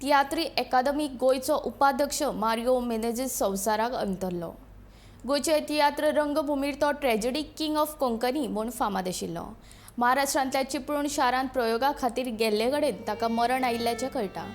तियात्री अकादमी गोंयचो उपाध्यक्ष मारियो मेनेझीस संवसाराक अंतरलो. गोंयचे तियात्र रंगभूमीर तो ट्रेजडी किंग ऑफ कोंकणी म्हूण फामाद आशिल्लो. महाराष्ट्रांतल्या चिपळूण शारांत प्रयोगा खातीर गेल्ले कडेन ताका मरण आयिल्ल्याचें कळटा.